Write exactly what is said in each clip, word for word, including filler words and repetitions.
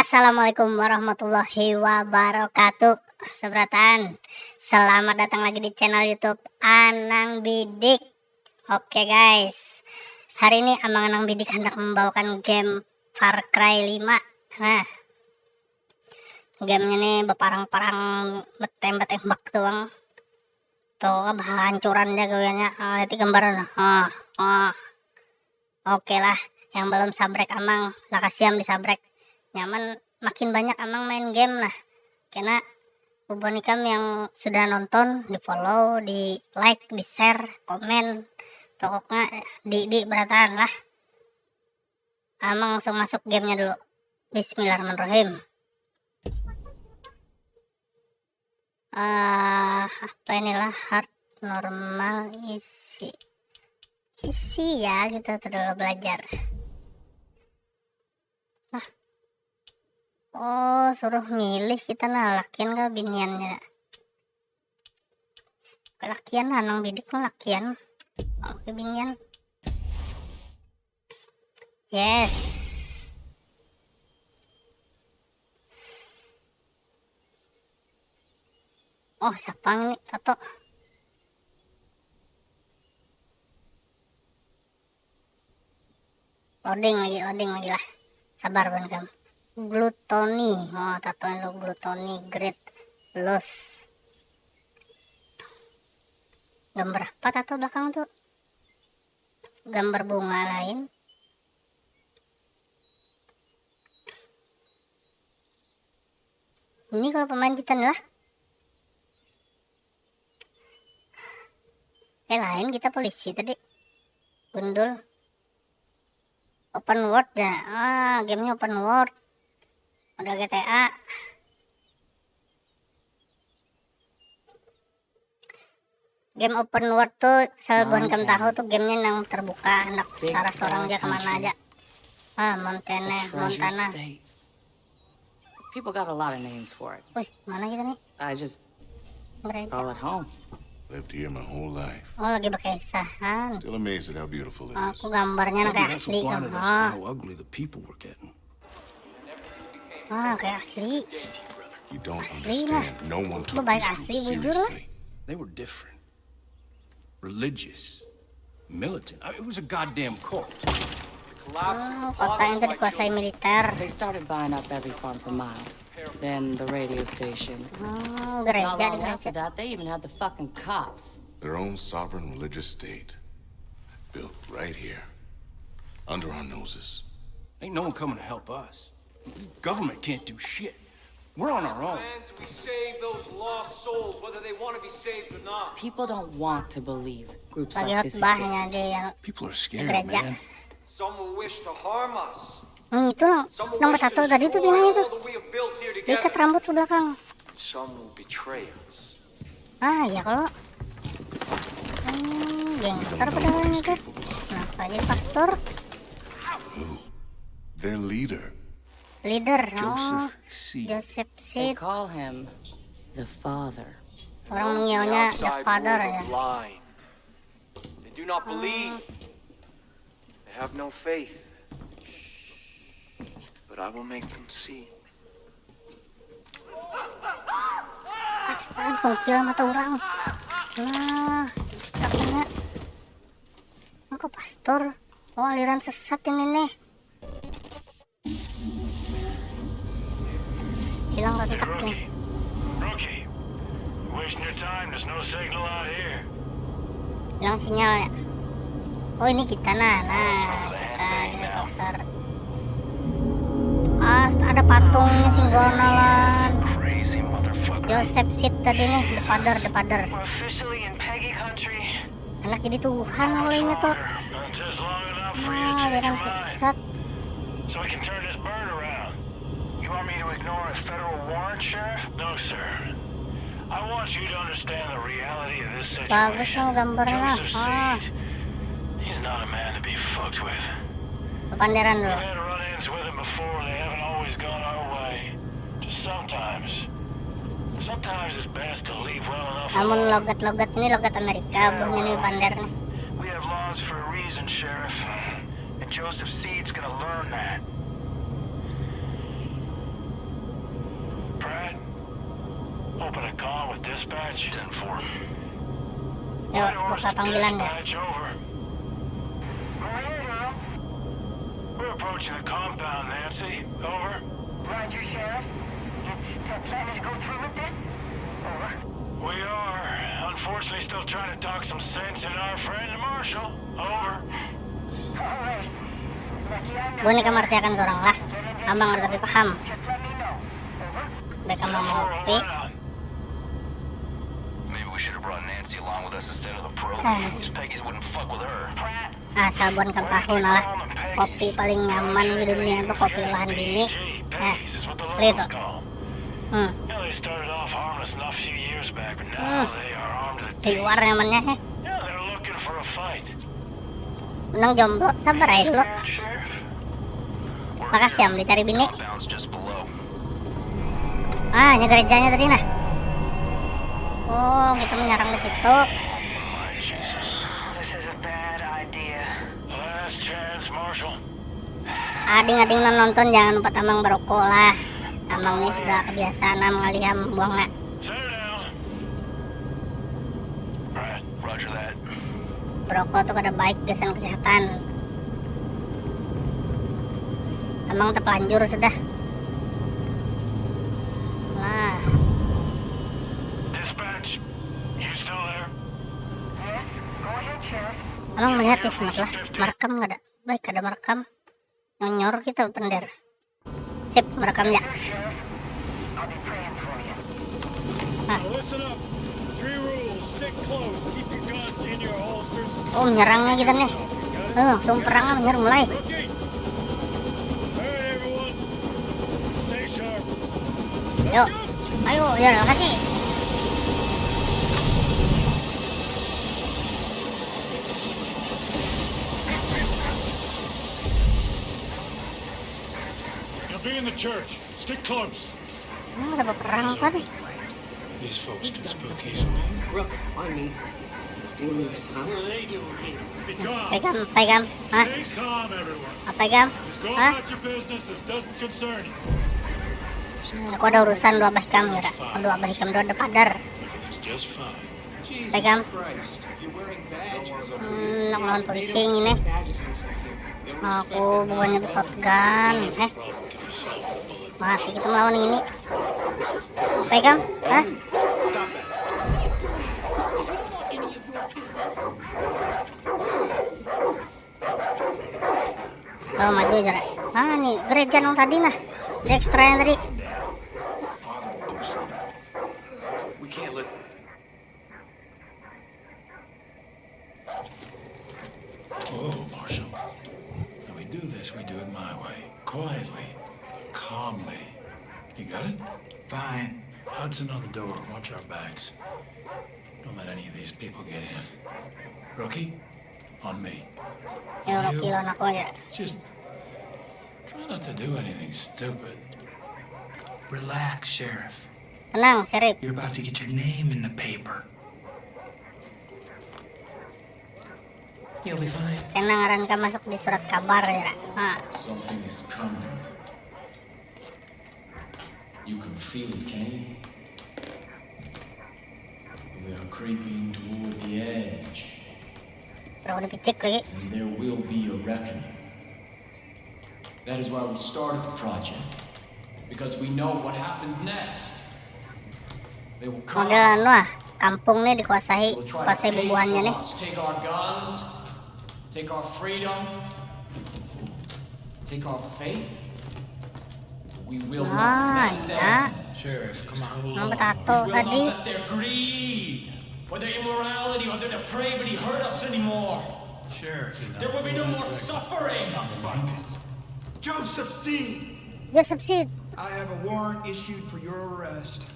Assalamualaikum warahmatullahi wabarakatuh. Seberatan, selamat datang lagi di channel YouTube Anang Bidik. Oke guys, hari ini Amang Anang Bidik hendak membawakan game Far Cry lima. Nah, gamenya nih beparang-parang, betembak-tembak doang. Pokoknya bahancuran aja gawiannya. Ah, lihat gambaran. Ah, ah. Oke lah, yang belum sabrek Amang, lakasiam disabrek. Nyaman, makin banyak Amang main game nah. Kena bubuhan ikam yang sudah nonton, di follow, di like, di share, komen. Pokoknya di di berataan lah. Amang langsung masuk gamenya dulu. Bismillahirrahmanirrahim. Ah, apa inilah, hard, normal, easy. Easy ya, kita dulu belajar. Nah. Oh, suruh milih kita nah, lakian kah biniannya. Lakian lah, Anang Bidik mah lakian. Oke, binian. Yes. Oh, siapa ini tato? Loading lagi, loading lagi lah. Sabar, buhan ikam. Gluttony. Oh, tato itu gluttony, greed, lust. Gambar apa tato belakang tuh? Gambar bunga lain. Ini kalau pemain kita nih lah. Eh, lain, kita polisi tadi. Gundul. Open world ya. Ah, gamenya open world. Udah G T A. Game open world tuh, asal buhan ikam tahu tuh, gamenya yang terbuka, handak sarah seorang aja kemana aja. Ah, Montana, Montana. People got a lot of names for it. Wih, mana kita nih? I just Gereja. Call it home. Lived here my whole life. Oh, lagi bakaisahan. Still amazed at how beautiful it is. Aku gambarnya nang kayak asli kan. How ugly the people were getting. Ah, kayak asli. You don't understand. No one took these groups seriously. They were different. Religious. Militant. I mean, it was a goddamn cult. Oh, kota yang dikuasai militer. They started buying up every farm for miles. Then the radio station. Oh, gereja di gereja. Not long after that, they even had the fucking cops. Their own sovereign religious state. Built right here. Under our noses. Ain't no one coming to help us. The government can't do shit. We're on our own. Plans we save those lost souls, whether they want to be saved or not. People don't want to believe groups like this exist. Lagi khotbahnya aja yang di gereja. People are scared, man. Some will wish to harm us. Hmm, itu nang, nang betato tadi tuh pinanya tuh. Diikat rambut ke belakang. Some will betray us. Ah, ya kalau. Hmm, gangster pada orang itu. Kenapa jadi pastor? Their leader. Leader, oh. Joseph Seed. Joseph Seed. They call him the father. Orang mengiaunya the father ya. They do not believe. They have no faith. But I will make them see. Astaga, tungkil mata orang. Nah, takutnya. Aku pastor. Oh, aliran sesat ini nih. Hilang kontaknya. Rookie, wasting your time. There's no signal out here. Hilang sinyal ya. Oh, ini kita nah, nah, kita di helikopter. Ah, ada patungnya sing gonalan. Joseph Seed tadi nih, the father, the father. Anak jadi Tuhan mulainya tuh. Nah, aliran sesat. So we can turn this bird around. You want me to ignore a federal warrant, Sheriff? No, sir. I want you to understand the reality of this situation. Bagus loh gambarnya. Joseph Seed, he's not a man to be fucked with. Papanderan dulu. We've had run-ins with him before. They haven't always gone our way. Just sometimes. Sometimes it's best to leave well enough alone. Amun logat-logat ini logat Amerika, buhnya ini pander nih. We have laws for a reason, Sheriff. And Joseph Seed's gonna learn that. Dispatch. Ten four. Yuk, buka panggilan dah. Dispatch, over. Go ahead, Earl. We're approaching the compound, Nancy. Over. Roger, Sheriff. It's still planning to go through with this? Over. We are. Unfortunately, still trying to talk some sense into our friend Marshall. Over. Alright. Lucky I'm not Buhan ikam artiakan seorang lah. Amang ada tapi paham. Just let me know. Over. Baik kamu mau kopi. Maybe we should have brought Nancy along with us instead of the pro. Ah. These Peggy's wouldn't fuck with her. Pratt. Asal buhan kam tahu nah lah. Kopi paling nyaman di dunia itu kopi olahan bini. Nah, asli itu. Hmm. Yeah, they started off harmless enough a few years back, but now Hmm. They are armed to the Liwar nyamannya heh. Yeah, they're looking for a fight. Menang jomblo, sabar aja dulu. Sheriff. Makasih am dicari bini. Compound's just below. Ah, ini gerejanya tadi nah. Oh, kita menyerang di situ. This is a bad idea. Last chance, Marshall. Ading-ading nang nonton jangan lupa tamang berokok lah. Tamang ini sudah kebiasaan nah mengaliham buang nak. Set her down. Right, roger that. Berokok tuh kada baik gasan kesehatan. Tamang terpelanjur sudah. Lah, Dispatch, you still there? Tamang melihat ya semat lah. Merekam kada? Baik kada merekam. Nyonyor kita bender. Sip, merekam ya. I'll be praying for you. Nah, Listen up. Three rules. Stick close. Keep your guns in your holsters. Oh, menyerangnya kita nih. Eh, langsung perang lah, menyerang mulai. Rookie. All right, everyone. Stay sharp. Yuk, ayo, ya kasih. You'll be in the church. Stick close. Hmm, ada perang apa sih? These folks can spook easily. Rook, on me. Stay loose, huh? What are they doing here? Be calm. Pegang, pegang. Hah? Stay calm, everyone. Apa ikam? Just go Hah? about your business. This doesn't concern you. Hmm, aku ada urusan dua bah ikam kira. Dua bah ikam dua ada padar. Everything's just fine. Pegang. Christ, you're wearing badges. Hmm, nak lawan polisi ini. Badges have something. Aku bukannya shotgun, eh. Mati kita melawan ini. Pegang, hah? Oh, maju aja lah. Ah, nih gereja nang tadi nah. Di ekstra yang tadi. Father will do something. We can't let Oh, Marshal. When we do this, we do it my way. Quietly. Calmly. You got it? Fine. Hudson on the door. Watch our backs. Don't let any of these people get in. Rookie, on me. Ya, Rocky lawan aku aja. Just try not to do anything stupid. Relax, Sheriff. Tenang, Sheriff. You're about to get your name in the paper. You'll be fine. Kena ngaran ka masuk di surat kabar ya. Ha. Something is coming. You can feel it, can't you? We are creeping toward the edge. Udah dipicik lagi. And there will be a reckoning. That is why we started the project. Because we know what happens next. They will come. Model anu ah, kampung nih dikuasai, Will try to kuasai take bubuhannya from nih. Us. Take our guns, take our freedom, take our faith. We will Ah, not let ya. them. Sheriff, come on. Nang betato We will tadi. Not let their greed or their immorality or their depravity hurt us anymore. Sheriff, there will be no more suffering. Fuck. Joseph Seed. Joseph Seed. I have a warrant issued for your arrest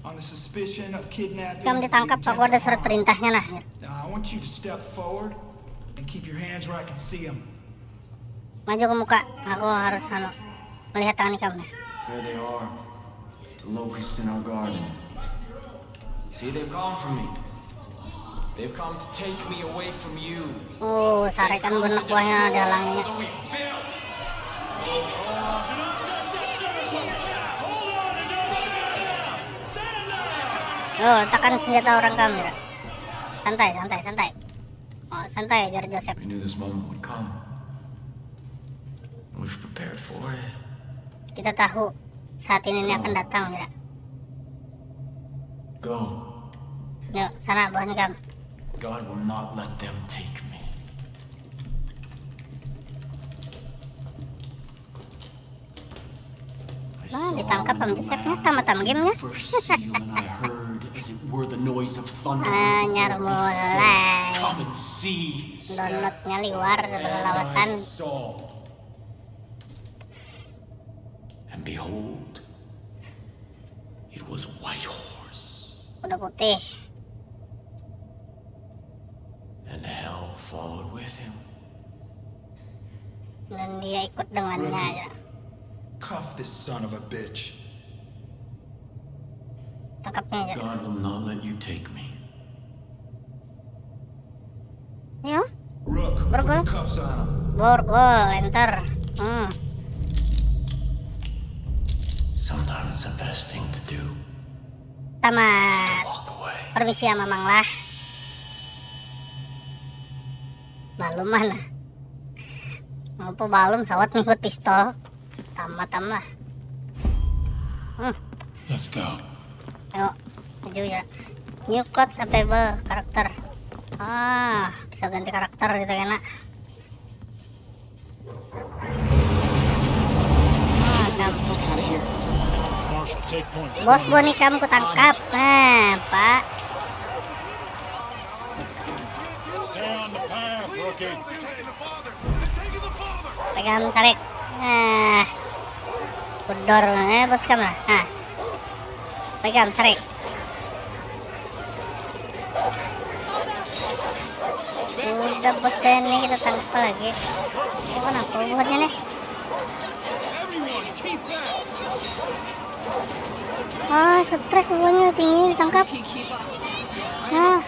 on the suspicion of kidnapping. Kamu ditangkap, aku ada surat perintahnya nah. Now I want you to step forward and keep your hands where I can see them. Maju ke muka, aku harus anu, melihat tangan kamu nih. There they are, the locusts in our garden. See, they've come for me. They've come to take me away from you. Oh, sarekan benak buahnya dihalanginya. Although we failed. Oh, letakkan senjata orang kamu, ya. Santai, santai, santai. Oh, santai, jar Joseph. We knew this moment would come. We've prepared for it. Kita tahu saat ini ini akan datang, ya. Go. Yuk, sana, buhan kamu. God will not let them take me. Nah, ditangkap am Joseph-nya, tamat am game-nya. Anyar mulai. Download-nya liwar sebelum lawasan. And behold, it was a white horse. Kuda putih. And hell followed with him. Dan dia ikut dengannya aja. Cuff this son of a bitch. Tangkapnya aja. God will not let you take me. Ya. Rook, put the cuffs on him. Borgol, enter. Hmm. Sometimes the best thing to do. Tamat. Permisi ya, Mamang lah. Balum mana? Ngapa balum sawat nih buat pistol? Tamat am lah. Hmm. Let's go. Ayo, maju ya. New clothes available karakter. Ah, bisa ganti karakter gitu kena. Ah, kamu. Bos Boni kamu kutangkap. Nah, Pak. Pegang sarik. Nah. Kudor, eh, bos kamu lah. Nah. Pegang sarik. Sudah bos ini kita tangkap lagi. Oh, kenapa buatnya nih? Ah, stres buahnya tinggi ditangkap. Nah.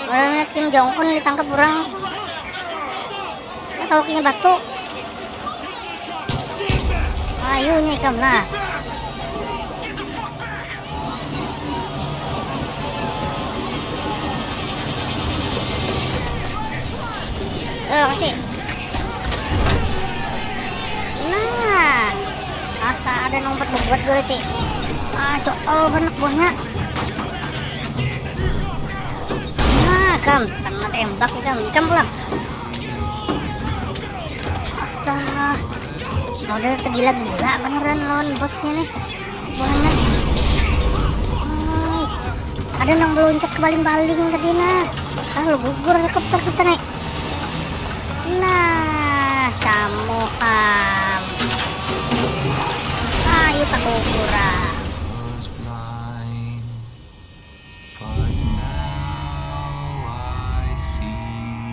Orang lihat Kim Jong Un ditangkap orang. Tahu kini batu. Ayo nya ikam nah. Eh, kasih. Nah. Astaga, ada nomor buat gue ti. Ah, cokol banyak buahnya. Nah, kam, kena tembak ikam. Ikam pulang. Astaga. Saudara tergila-gila beneran lawan bosnya nih. Buahnya. Ay, ada nang meluncat ke baling-baling tadi nah. Ah, lu gugur helikopter kita nih. Nah, kamu ham. Ayo tak gugur ah.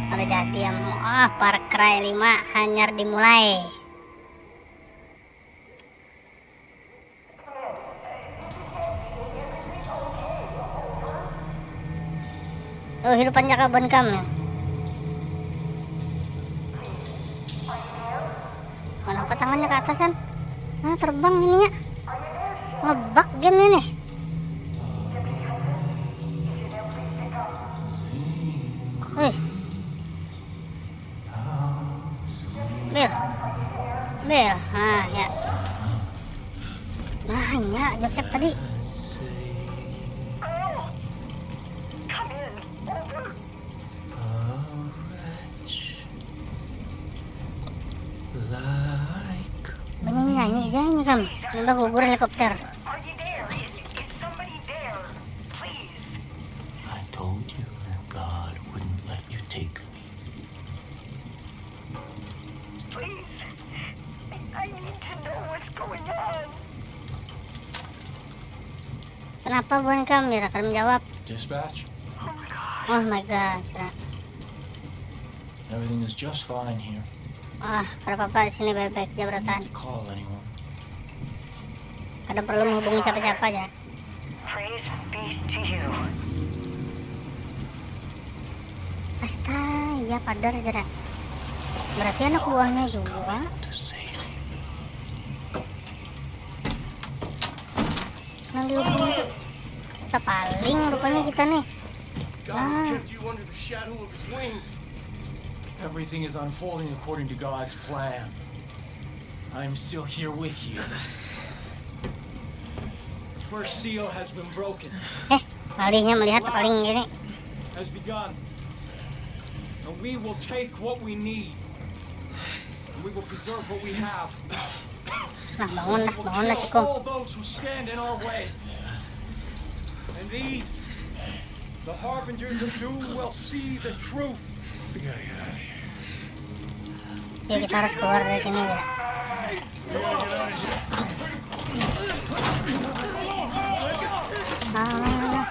Kada jadi am. Ah, Far Cry lima hanyar dimulai. Oh, hidupan jaka ban kam nih. Kenapa tangannya ke atasan? Nah, terbang ininya. Ngebug game ini. Wih. Bil. Bil. Nah, ya. Nah, nya Joseph tadi. Banyak nyanyi aja ini kam. Nambah gugur helikopter. I told you that God wouldn't let you take me. Please, I need to know what's going on. Kenapa buhan kam? Biar akan menjawab. Dispatch. Oh my god, cina. Everything is just fine here. Ah, kada apa-apa di sini baik-baik aja beratan. Don't need to call anyone. Kada perlu menghubungi siapa-siapa aja. Praise be to you. Astaga, iya padar jera. Berarti anak buahnya juga. Nah, Kita paling rupanya kita nih. God has kept you under the shadow of his wings. Everything is unfolding according to God's plan. I'm still here with you. The first seal has been broken. Alihnya melihat paling gini. Has begun. And we will take what we need. And we will preserve what we have. Nah, bangun dah, bangun dah, Sikung. All those who stand in our way. And these, the harbingers of doom, will see the truth. We gotta get out of here. Ya, kita harus keluar dari sini ya. Ah,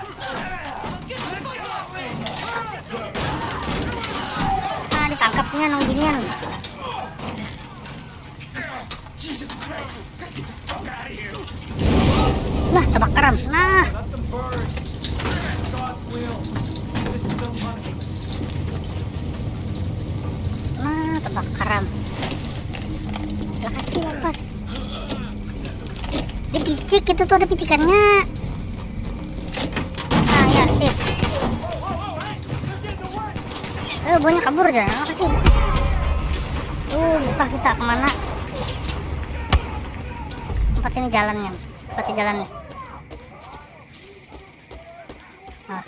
ah, ditangkapnya nang ginian. Nah, terbakar am. Nah. Nah, terbakar am. Lah, kasih lepas. Dipicik itu tuh, ada picikannya. Ah, ya, sip. Eh, buahnya kabur aja. Apa sih? Tuh, buka kita kemana? Tempat ini jalannya. Tempat ini jalannya. Nah.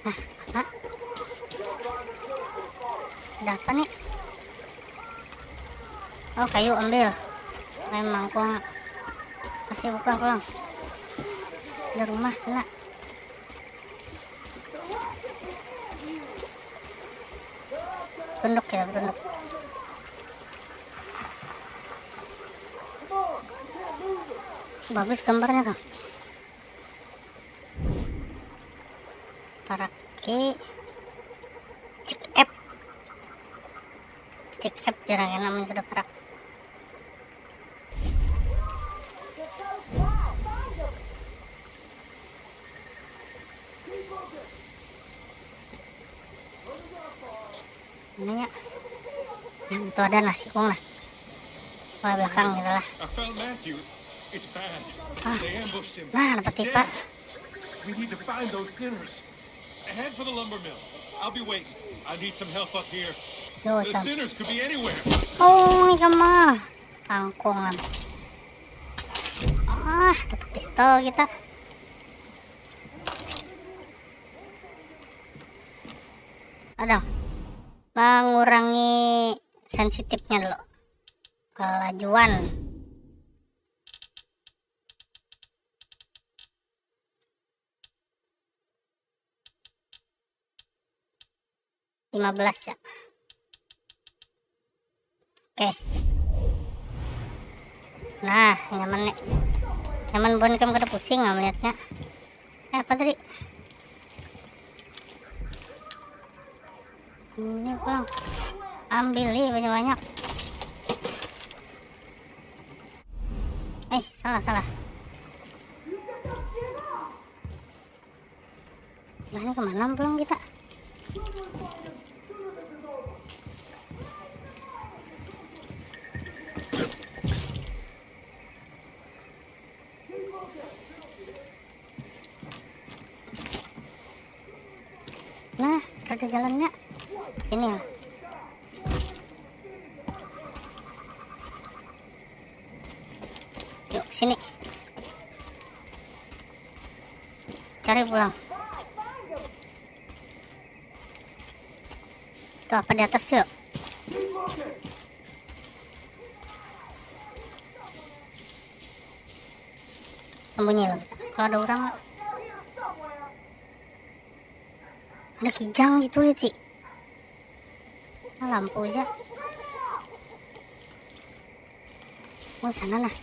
Nah, nah. Ada apa nih? Oh, kayu ambil. Memang kong masih buka pulang. Di rumah sana. Tunduk ya, tunduk. Bagus gambarnya tuh. Paraki cek app. Cek app jarang enak mun sudah parak. Mana ya? Nah, itu ada nah, Sikung lah. Mulai belakang gitu lah. I found Matthew. It's bad. Ah. They ambushed him. Nah, dapat He's tipa. Dead. We need to find those sinners. Head for the lumber mill. I'll be waiting. I need some help up here. Yo, The cang. Sinners could be anywhere. Oh, ikam mah. Tangkungan. Ah, dapat pistol kita. Adang. Mengurangi sensitifnya dulu. Kelajuan. Lima belas ya. Oke. Nah, nyaman nih. Nyaman buhan, kam kada pusing lah melihatnya. Eh, apa tadi? Ini pulang. Ambil nih banyak-banyak. Eh, salah, salah. Nah, ini kemana pulang kita? Nah, ada jalannya. Sini lah. Yuk, sini. Cari pulang. Tuh, apa di atas, yuk? Sembunyi lo. Kalau ada orang, ada kijang situ, lihat sih. Nah, lampu aja. Oh, sana nah.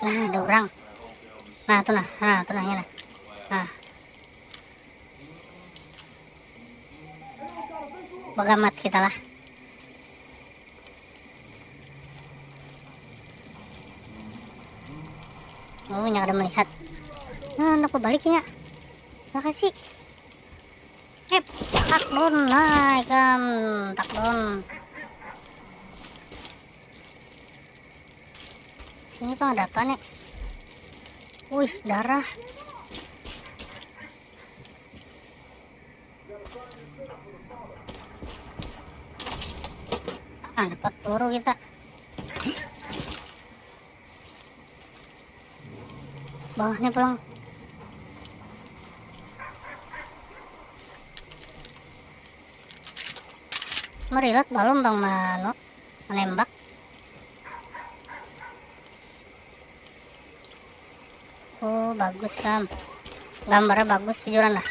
Nah, ada orang. Nah, tuh nah. Nah, tuh nah, ya nah. Nah. Bagamat kita lah. Oh, nya kada melihat. Nah, handak babaliknya. Makasih. Hep, takdon, nah ikam, takdon. Sini pang ada apa nih? Wih, darah. Ah, dapat peluru kita. Bawahnya pulang. Merilat balum bang manu menembak. Oh, bagus kam. Gambarnya bagus bujuran lah.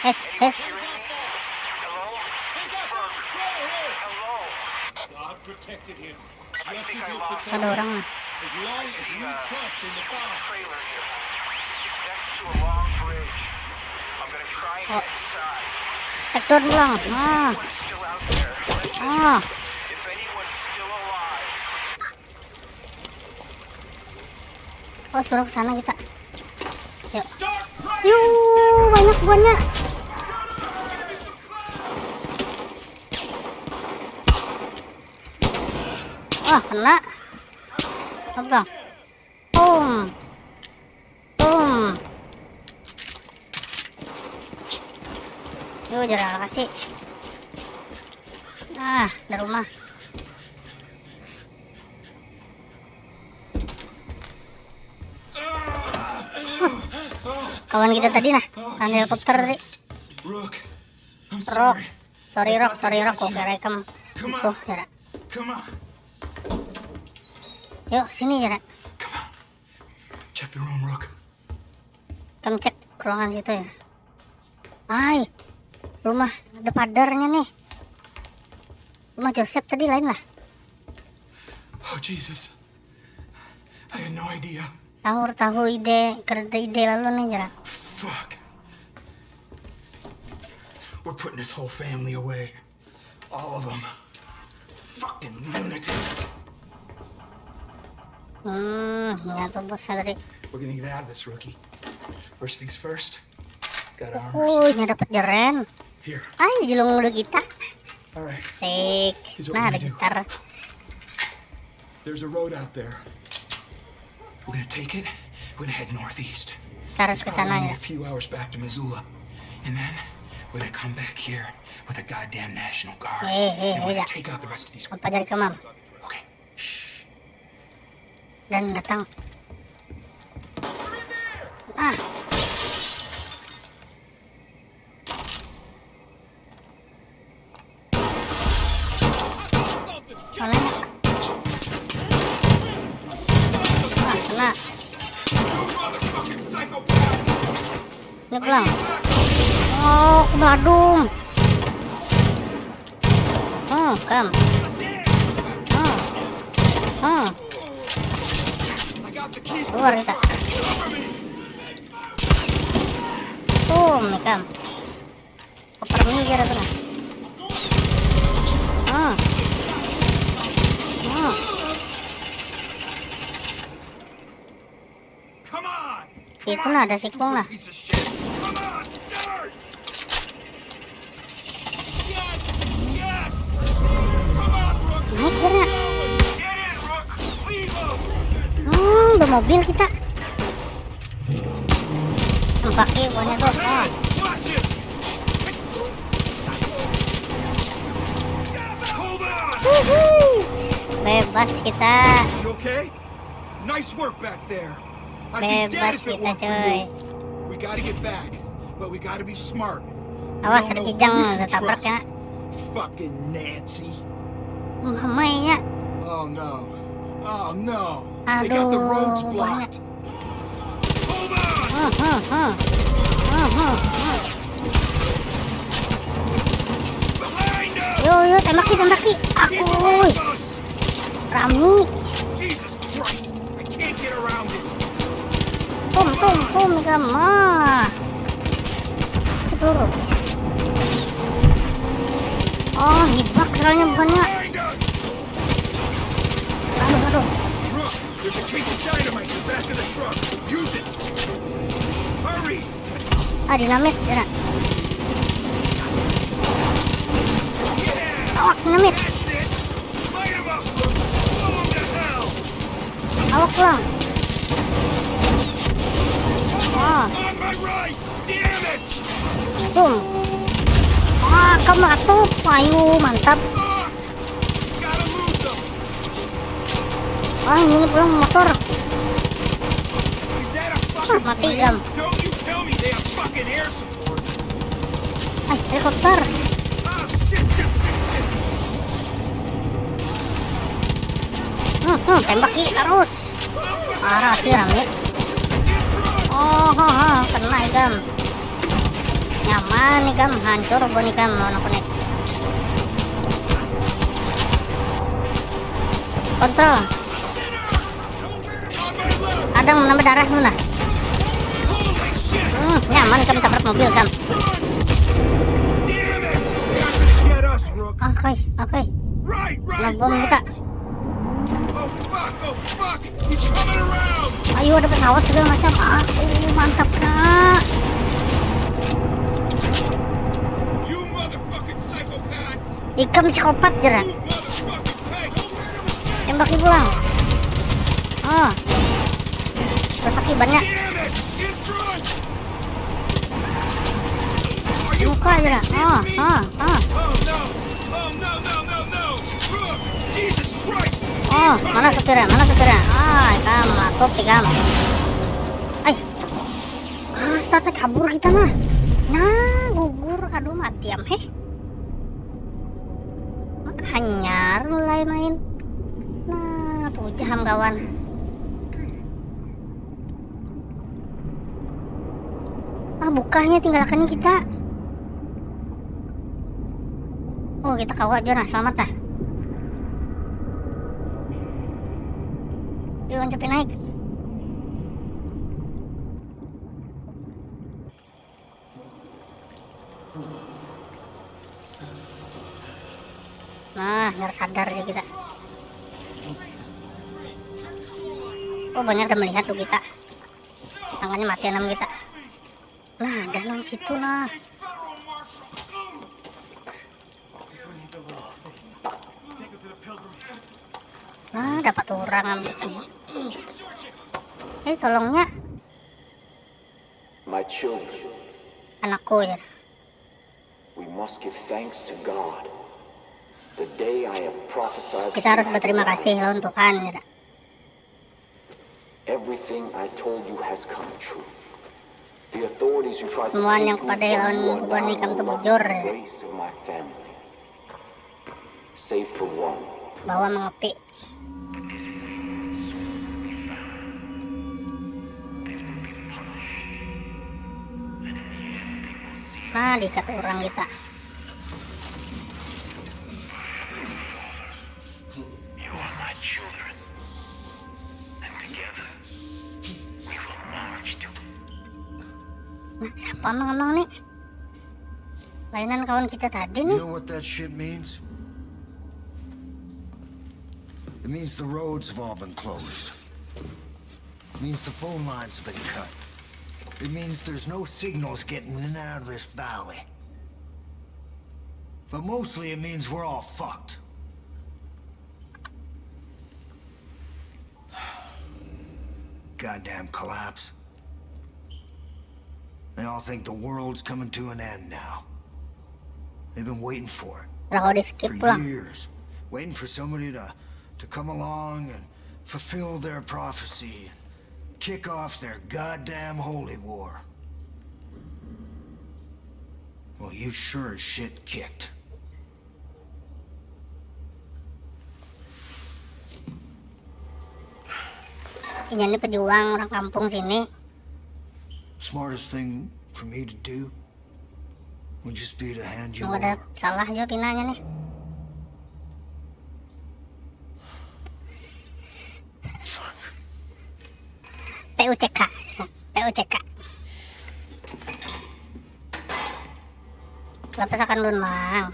Hes, hes. Ada orang lah. Oh. Take down pulang. Ah. Ah. Oh, suruh ke sana kita. Yuk. Yuk, banyak buannya. Wah, kena. Apa? Boom. Boom. Yuk, jarang kasih. Ah, di rumah. Kawan kita tadi nah, kan helikopter tadi. Rook, I'm sorry. Sorry Rock, sorry Rock, kira ikam musuh ya. Come on. Yuk sini ya. Come on. Check the room, Rook. Kamu cek ruangan situ ya. Ay, rumah ada padarnya nih. Rumah Joseph tadi lain lah. Oh Jesus. I had no idea. Tahu tahu ide, kerja ide lalu nih jera. Fuck. We're putting this whole family away. All of them. Fucking lunatics. Hmm, ya tuh bos tadi. We're gonna get out of this, Rookie. First things first. Got armor. Oh, ini dapat jeren. Here. Ay, julung dulu kita. All right. Sik. Nah, ada gitar. There's a road out there. We're gonna take it. We're gonna head northeast. Terus ke sana ya. A few hours back to Missoula, and then we're gonna come back here with a goddamn National Guard. Eh, eh, and we're gonna take out the rest of these. Apa jadi kemam? Okay. Shh. Dan datang. Ah. Mana? Ah, kena. Ini pulang. Oh, aku meladung. Hmm, kam. Hmm. Hmm. Keluar kita. Boom, ikam. Koper mie kira tu nah. Hmm. Hmm. Situ nah ada sikung nah. Ini sebenarnya. Hmm, ada mobil kita. Empaki buahnya tuh. Ah. Wuhu. Bebas kita. Nice work back there. I'd be dead if it weren't for you. We gotta get back, but we gotta be smart. Awas, ada kijang tatabrak ya. Fucking Nancy. Mamainya. Oh no. Oh no. They got the roads blocked. Hold on. Hmm, hmm, hmm. Hmm, hmm, hmm. Yo, yo, tembaki, tembaki. Aku. Rami. Jesus Christ. I can't get around it. Pum, pum, pum, ikam mah. Sepuluh. Oh, hibak soalnya bukannya. Aduh, aduh. There's a case of dynamite in the back of the truck. Use it. Ah, dinamit, ya. Awak dinamit. Awak pulang. Ah. Boom. Ah, kamu meletup. Ayo, mantap. Ah, ini pulang motor. Ah, mati, Gam. Ay, helikopter. Hmm, hmm, tembak ki terus. Parah sih rame. Oh, ha, ha, kena ikam. Nyaman ikam, hancur bon ikam lawan aku nih. Kontrol. Kadang menambah darah mana? Hmm, nyaman kam tabrak mobil kam. Oke, oke. Kena bom kita. Ayo, ada pesawat segala macam. Ah, oh, mantap kak. Ikam psikopat jera. Tembaki pulang. Oh. Rusak ibannya. Muka aja lah. Oh, oh, oh. Oh, mana supirnya? Mana supirnya? Ah, ikam matup ikam. Ay. Ah, startnya kabur kita mah. Nah, gugur. Aduh, mati am heh. Maka hanyar mulai main. Nah, tuh jaham kawan. Ah, bukahnya tinggalkan kita. Oh, kita kawa juga nah, selamat dah. Yuk, lanjut naik. Nah, biar sadar ya kita. Oh, banyak udah melihat tuh kita. Tangannya mati enam kita. Nah, ada nang situ nah. Nah, dapat orang ambil. Eh, tolongnya. My children. Anakku ya. We must give thanks to God. The day I have prophesed. Kita harus berterima kasih lawan Tuhan ya. Everything I told you has come true. The authorities who tried to. Semua yang kepada lawan bubuhan ikam tuh bujur. Race of my family. Save for one. Bawa mengopi. Nah, diikat orang kita. Nah, siapa mang emang nih? Lainan kawan kita tadi nih. You know what that shit means? It means the roads have all been closed. It means the phone lines have been cut. It means there's no signals getting in and out of this valley. But mostly it means we're all fucked. Goddamn collapse. They all think the world's coming to an end now. They've been waiting for it. Lah, kok di-skip pulang? For years, waiting for somebody to, to come along and fulfill their prophecy and kick off their goddamn holy war. Well, you sure as shit kicked. Inya ni pejuang orang kampung sini. Smartest thing for me to do would just be to hand you over. Nggak ada salah juga pinanya nih. P U C K, P U C K. Lapasakan lun mang.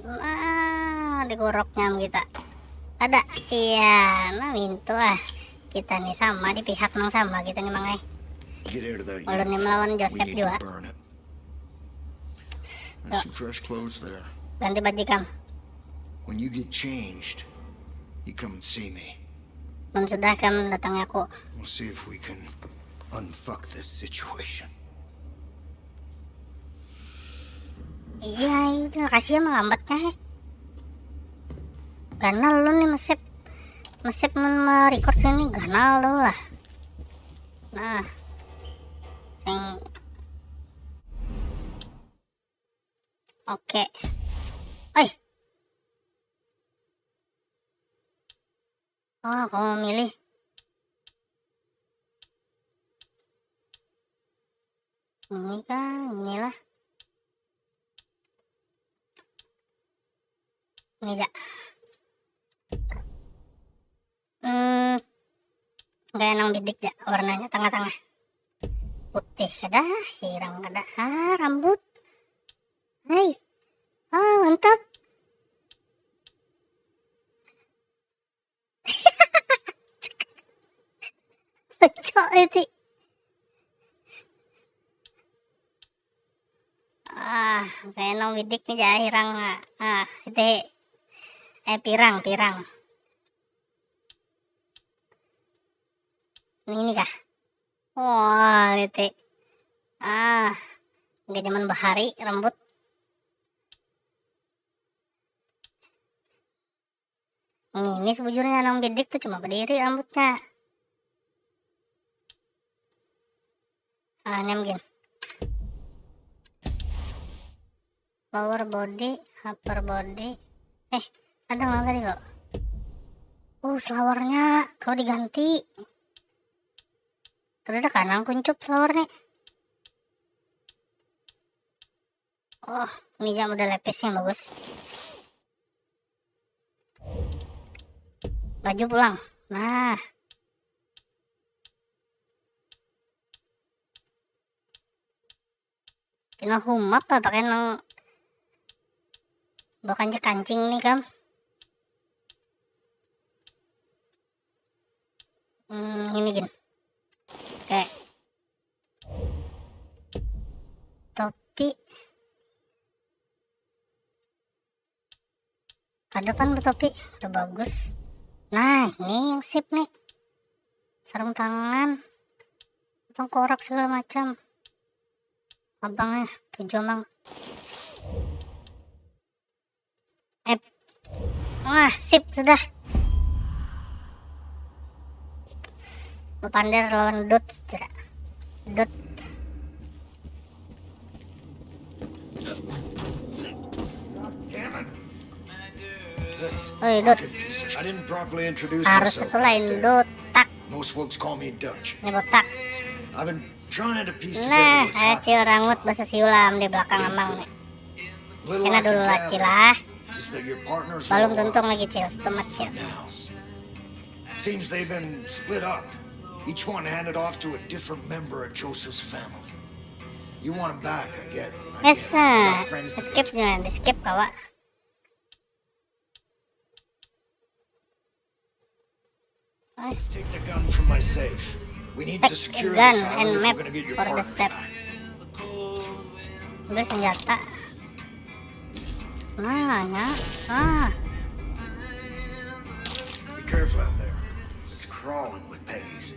Nah, digoroknya am kita. Ada, iya, nah mintu ah. Kita nih sama di pihak nang sama kita nih mang ai. Get out of that Ulun ni uniform. Melawan We Joseph need jua. To burn it. There's some fresh clothes there. Ganti baju kam. When you get changed, you come and see me. Mun sudah kam datangi aku. We'll see if we can unfuck this situation. Iya, itu kasih ya melambatnya he. Ganal lu nih mesep. Mesep mun merecord ini ganal lu lah. Nah. Sing. Oke. Oi. Oh, aku mau milih. Ini kah? Inilah. Ini ja. Hmm, kayak nang bidik ja warnanya tengah-tengah. Putih kada, hirang kada. Ah, rambut. Hai. Oh, mantap. Cok itu. Ah, kayak nang bidik nih ja hirang. Ah, itu. Eh, pirang, pirang. Ini kah? Wah, itu. Ah, gak zaman bahari rambut. Ini sebujurnya nang bidik tuh cuma berdiri rambutnya. Ah, nem gin. Lower body, upper body. Eh, ada nggak tadi lo? Oh, selawarnya kau diganti. Kada ada kanang kuncup selawar nih. Oh, ini jam udah lepis yang bagus. Baju pulang. Nah. Pina humap lah pakai nang bukan kancing nih kam. Hmm, ini gin. Oke. Topi. Kada pan betopi, kada bagus. Nah, ini yang sip nih. Sarung tangan, tengkorak segala macam. Abangnya tujuh mang. Eh, wah, sip sudah. Bapander lawan Dut, tidak. Dut. This Oi, Dut. fucking piece of sh- I didn't properly introduce Harus myself itu back lain there. Dutak. Most folks call me Dutch. Ini botak. I've been trying to piece together Nah, what's ada happened. cil rangut bahasa siulam di belakang amang nih. Little Kena I can dulu lah, gather Cil, lah. Is that your partners Balum are tuntung alive lagi, Cil. Setumat, Cil. now. Seems they've been split up. Each one handed off to a different member of Joseph's family. You want him back, I get it. I Yes, get it. You ah. got friends that Skip nya, di skip kawa. Let's take the gun from my safe. We need to Take secure the gun this island and if map we're gonna get your for the partners safe. Back. Ambil senjata. Nah, ya. Ah. Be careful out there. It's crawling with Peggies.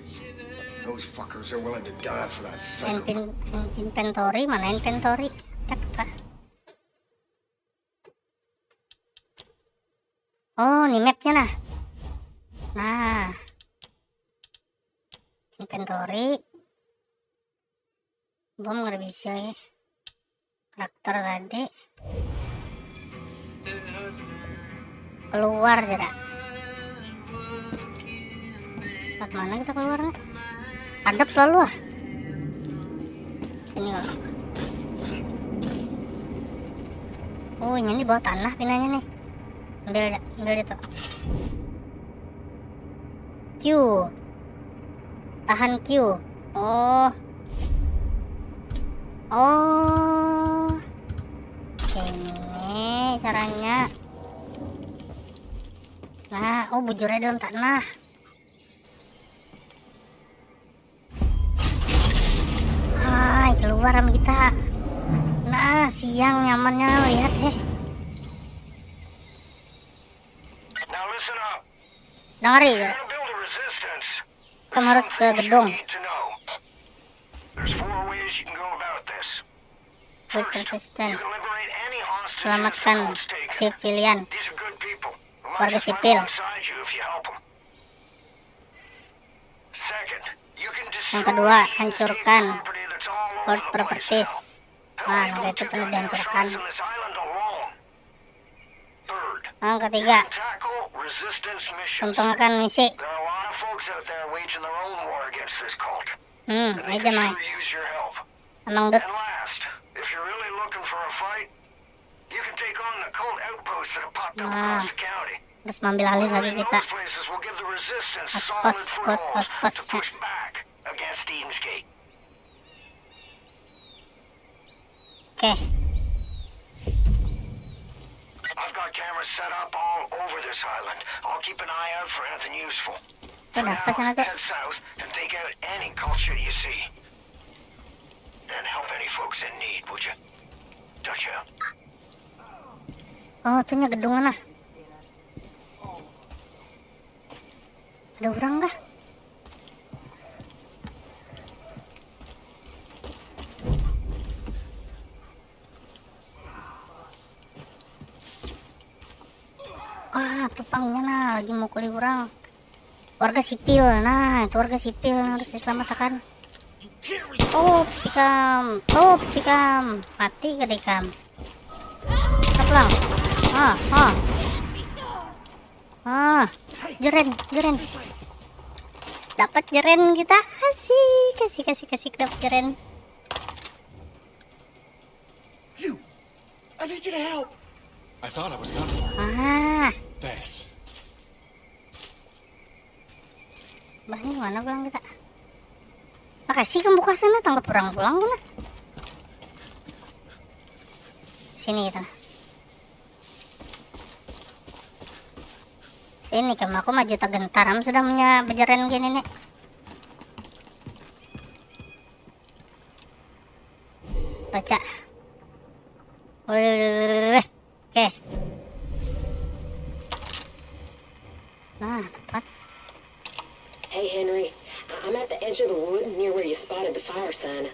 Those fuckers are willing to die for that psycho. Inpin- in- inventory, mana inventory? Tak apa. Oh, ini mapnya nah. Nah. Inventory. Bom nggak bisa ya. Karakter tadi. Keluar tidak. Lewat mana kita keluar? Hadap lalu ah. Sini kalau. Oh, ini di bawah tanah pinanya nih. Ambil, ambil itu. Q. Tahan Q. Oh. Oh. Ini caranya. Nah, oh, bujurnya dalam tanah. Param kita. Nah, siang nyamannya lihat, heh. Now listen up. Dengari ya. If you're gonna build a resistance, kamu harus ke gedung. Need to know. There's four ways you can go about this. Build resistance. You can liberate any hostage. Selamatkan civilian. These are good people. Warga sipil. Alongside you if you help 'em. Second, you can destroy. Yang kedua, hancurkan port properties. Nah, itu tuh dihancurkan. Yang ketiga, untungkan misi. Hmm, aja mai. Emang dut. Nah, terus maambil alih lagi kita. Outpost, squad outpost. Oke. I've got cameras set up all over this island. I'll keep an eye out for anything useful. Tuh, dah, pas sana tuh. Head south and take out any culture you see. And help any folks in need, would you? Touch out. Oh, tuh nya gedung mana? Ada orang kah? Ah, tupangnya nah lagi mukuli orang. Warga sipil, nah itu warga sipil yang harus diselamatkan. Top ikam, top ikam, mati kada ikam. Toplang. Ah, ah. Ah, jeren, jeren. Dapat jeren kita. Asik, asik, asik, asik, dapat jeren. You, I need you to help. I thought I was done for. Ah. Thanks. Bah, ini mana pulang kita? Makasih, kamu buka sana, tangkap orang pulang kena. Sini kita. Sini kamu, aku maju tagentar, kamu sudah punya bejeren gini nih. Baca. Oke. Nah, dapat. Hey, Henry, I- I'm at the edge of the wood near where you spotted the fire sign.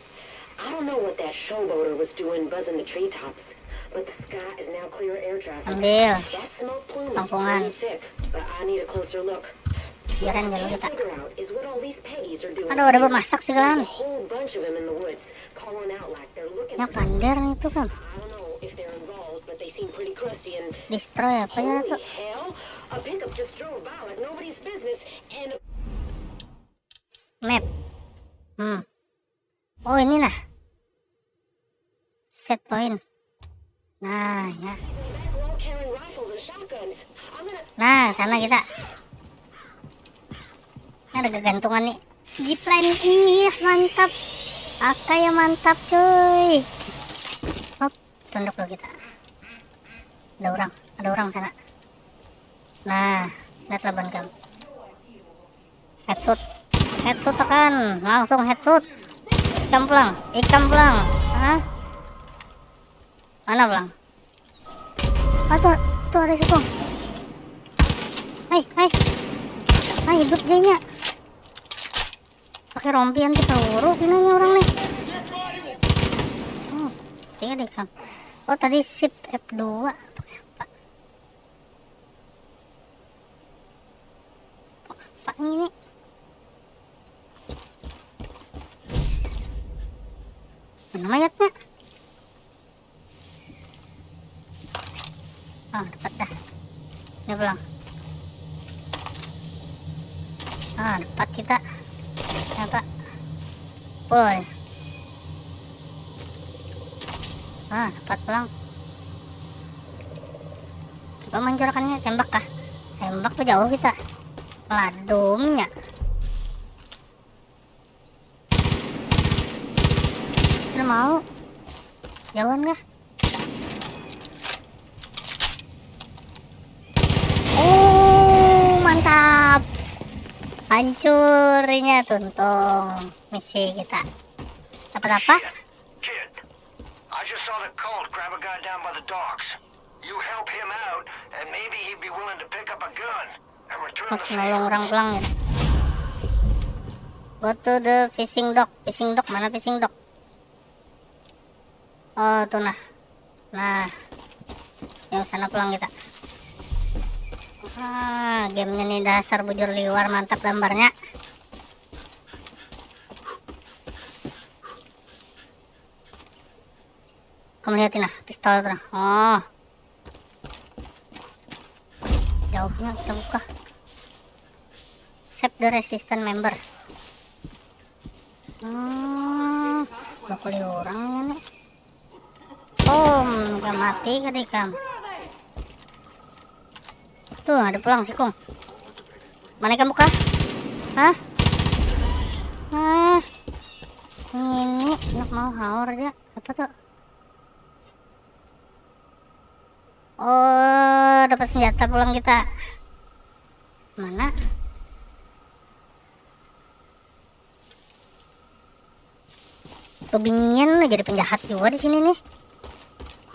I don't know what that showboater was doing buzzing the treetops, but the sky is now clear of air traffic. Ambil. That smoke plume is pretty thick, but I need a closer look. What I can't figure out is what all these Peggies are doing here. Aduh, ada bemasak sih, kawan. There's a whole bunch of 'em in the woods. Calling out like they're looking for something. Nya pander nih tuh, kan. I don't know if they're involved, but they seem pretty crusty and destroy apa ya tuh? Holy hell! A pickup just drove by like nobody's business and map. Hmm. Oh, ini nah. Set point. Nah, ya. Nah, sana kita. Ini ada gegantungan nih. Zipline. Ih, mantap. Oke ya, mantap, cuy. Hop, tunduk dulu kita. Ada orang, ada orang sana. Nah, lihat laban kamu. Headshot. Headshot tekan. Langsung headshot. Ikam pulang. Ikam pulang. Hah? Mana pulang? Ah, tuh, tuh ada situ. Hai, hai. Hai, hidup jadinya. Pakai rompi anti peluru gini nih orang nih. Oh, tiga deh, Kang. Oh, tadi shift F dua. Pakai apa? Apa ini? Mana mayatnya? Ah, dapat dah. Ini pulang. Ah, dapat kita. Apa? Full ya. Ah, dapat pulang. Apa mancurakannya? Tembak kah? Tembak tuh jauh kita. Ladumnya. Mana mau? Jauhan kah? Oh, mantap. Hancurnya tuntung misi kita. Dapat apa? I just saw the cult grab a guy down by the docks. You help him out, and maybe he'd be willing to pick up a gun and return Mas the nolong favor. Orang pulang ya. Go to the fishing dock. Fishing dock mana, fishing dock? Oh, tuh nah. Nah. Yang sana pulang kita. Ah, gamenya nih dasar bujur liwar, mantap gambarnya. Kamu lihat nah, pistol tuh nah. Oh. Jauhnya kita buka. Save the resistance member. Hmm, bakuli orang ya nih. Om, gak mati kah ikam? Tuh, ada pulang sikung. Mana ikam buka? Hah? Ah. Ini nak mau haur aja. Apa tuh? Oh, dapat senjata pulang kita. Mana? Bebinian jadi penjahat juga di sini nih.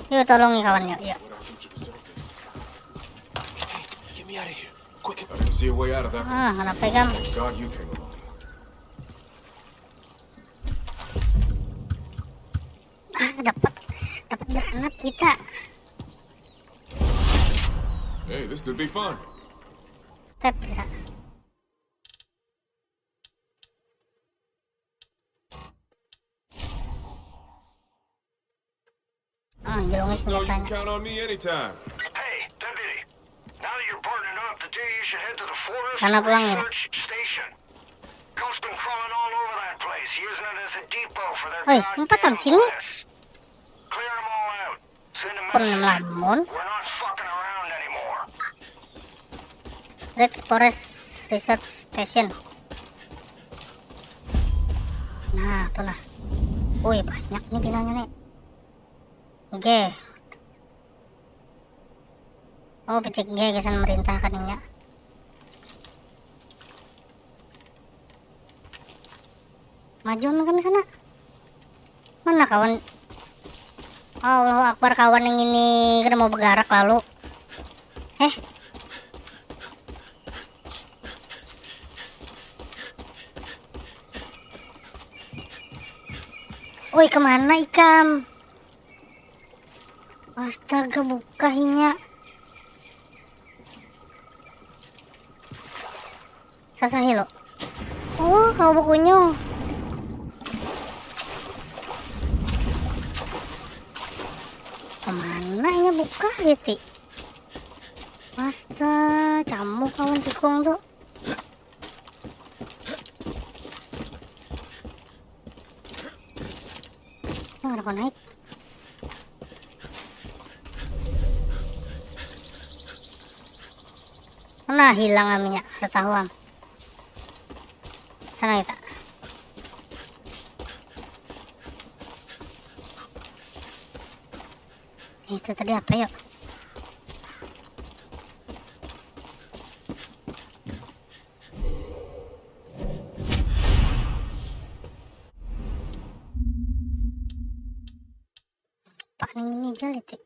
Yuk tolong nih kawan yuk, yuk. Get me out of here. Quick. I didn't see a way out of that one. Ah, kenapa ikam? Thank God you came along. Ah, dapat dapat granat kita. Hey, this could be fun. Tap kira. Ah, jelungi Know you can senjatanya. Count on me anytime. Hey, Deputy. Now that you're partnered up, the two of you should head to the forest Sana pulang ya. research station. Cult's been crawling all over that place, using it as a depot for their Oi, goddamn empat tahun sini? press. Clear 'em all out. Send a Kon message. Lamun. We're not fucking around anymore. Red Forest Research Station. Nah, tuh nah. Wih, banyak nih pinanya nih. G. Oh, picik G gasan merintah kaningnya. Maju kami sana. Mana kawan? Allahu Akbar, kawan yang ini kada mau bergerak lalu. Eh. Oi, kemana ikam? Astaga, buka inya. Sasahi lo. Oh, kau bekunyung. Kemana inya buka, Riti? Astaga, camu kawan sikung tuh. Nah, ada naik. Nah, hilang aminya, ada tahu am. Sana kita. Itu tadi apa yuk? Paling ini aja litik.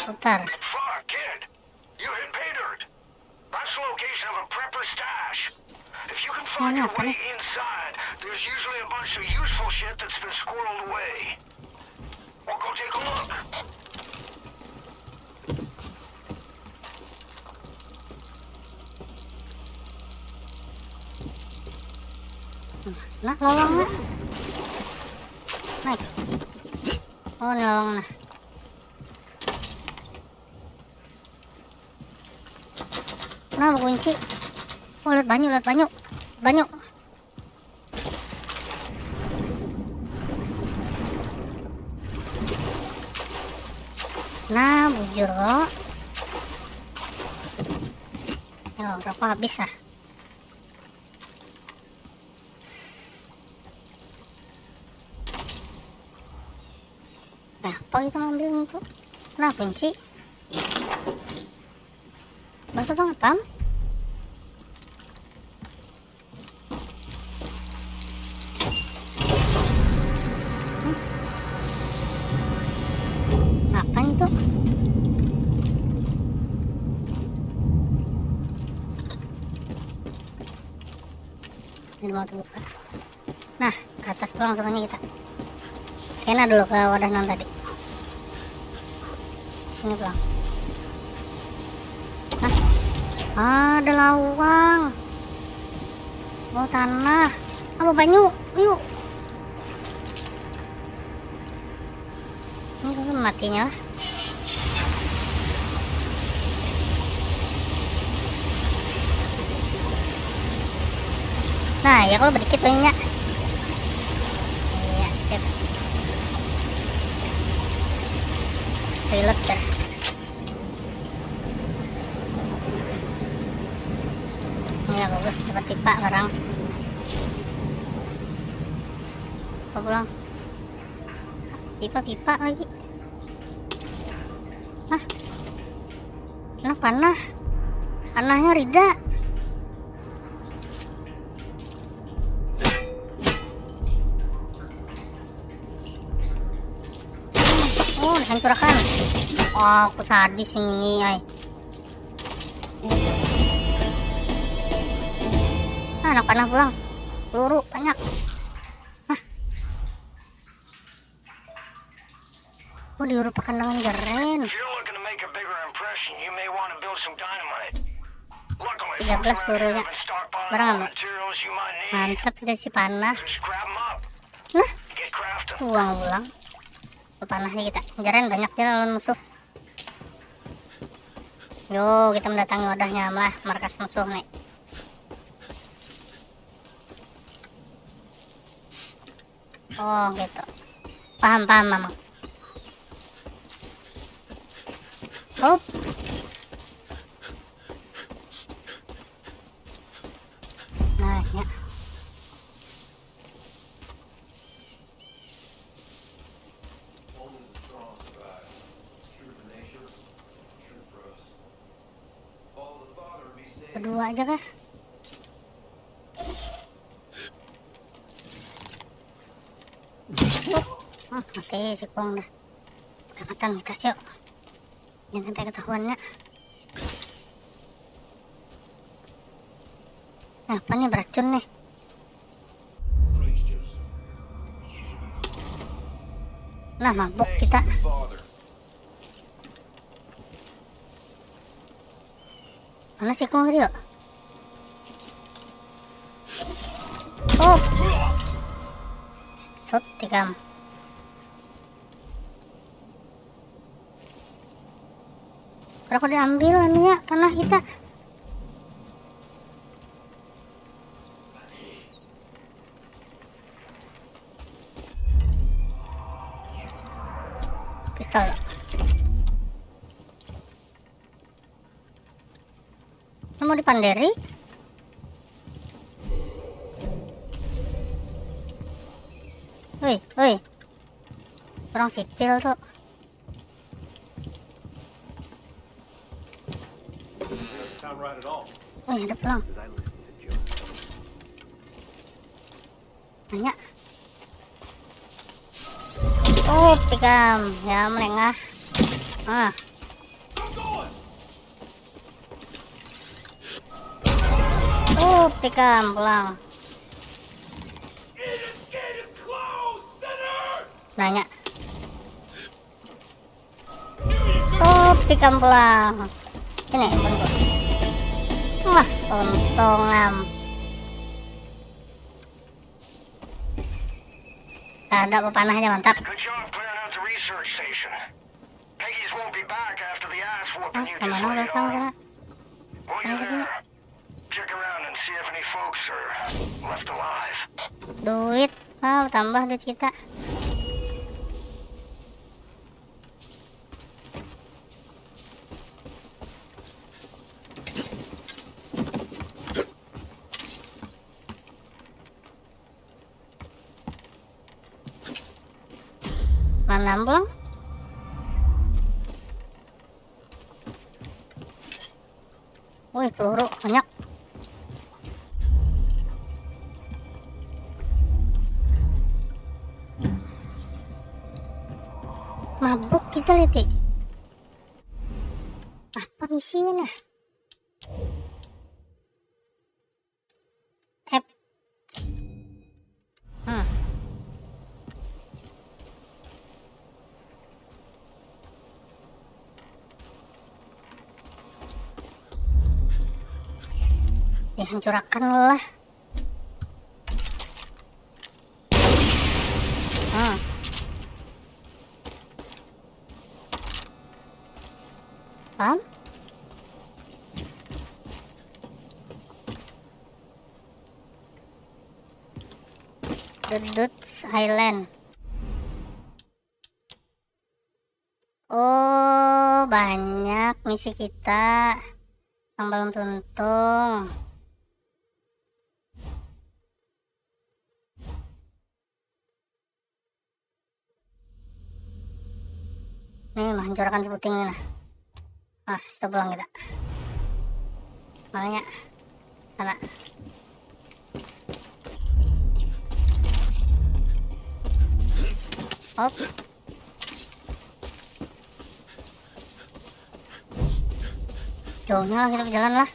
Putar. Fuck, kid. You hit pay dirt. That's the location of a prepper stash. If you can find Mana your apa way nih? Inside, there's usually a bunch of useful shit that's been squirreled away. We'll go take a look. Nah, lolong nah. Naik. Oh, ini lolong nah. Nah, kunci. Oh, lihat banyu, lihat banyu. Banyu. Nah, bujur lo. Yo, rokok habis lah. Nah, apa kita ngambil itu? Nah, kunci. Apa bang, apam? Apa itu? Ini mau terbuka. Nah, ke atas pulang suruhnya kita. Kena dulu ke wadah nang tadi. Sini pulang. Hah? Ada lawang. Oh, tanah. Apa banyu? Yuk. Ini dulu matinya lah. Nah, ya kalau sedikit banyak. Iya, sip. Reload dah. Ya, bagus, dapat pipa barang. Apa pulang? Pipa-pipa lagi. Hah? Nah, panah. Panahnya Rida. Oh, dihancurkan. Oh, aku sadis yang ini, ay. Ah, anak panah pulang. Peluru banyak. Hah? Oh, diurupakan dengan geren. If you're looking to make a bigger impression, you may want to build some dynamite. Luckily, Tiga belas pelurunya. Barang aman. Mantap, kita isi panah. Nah, buang pulang. Panahnya kita. Jaren banyak ja lawan musuh. Yo, kita mendatangi wadahnya lah, markas musuh nih. Oh, gitu. Paham, paham, Mamang. Up. Nah, ya. Kedua aja kah? Ah, mati si Kuang dah. Ketakutan kita, yuk. Jangan sampai ketahuannya. Nah, apa nih beracun nih? Nah, mabuk kita. Mana si Kuang tadi, yuk? Oh. Shot tikam. Kada aku diambil anunya, tanah kita. Pistol. Mau dipanderi? Woi, woi. Orang sipil tuh. Woi, ada pulang. Banyak. Oh, tikam. Ya, melengah. Ah. Oh, tikam pulang. Nanya. Oh, tikam pulang. Ini, tunggu. Wah, untung am. Ada pepanahnya, mantap. Good job clearing out the research station. Peggies won't be back after the ass whooping you just laid on. Hah, kemana udah sama sana? While you're there, check around and see if any folks are left alive. Duit, ah, tambah duit kita. Mana pulang? Wih, peluru banyak. Mabuk kita, Liti. Apa misinya, nah? Ep. Hmm. Dihancurakan lah. Hmm. Paham? The Dutch Island. Oh, banyak misi kita yang belum tuntung. Nih, menghancurkan sebuting nih, nah. Ah, stop pulang kita. Makanya, sana. Hop. Jauhnya lah kita berjalan lah.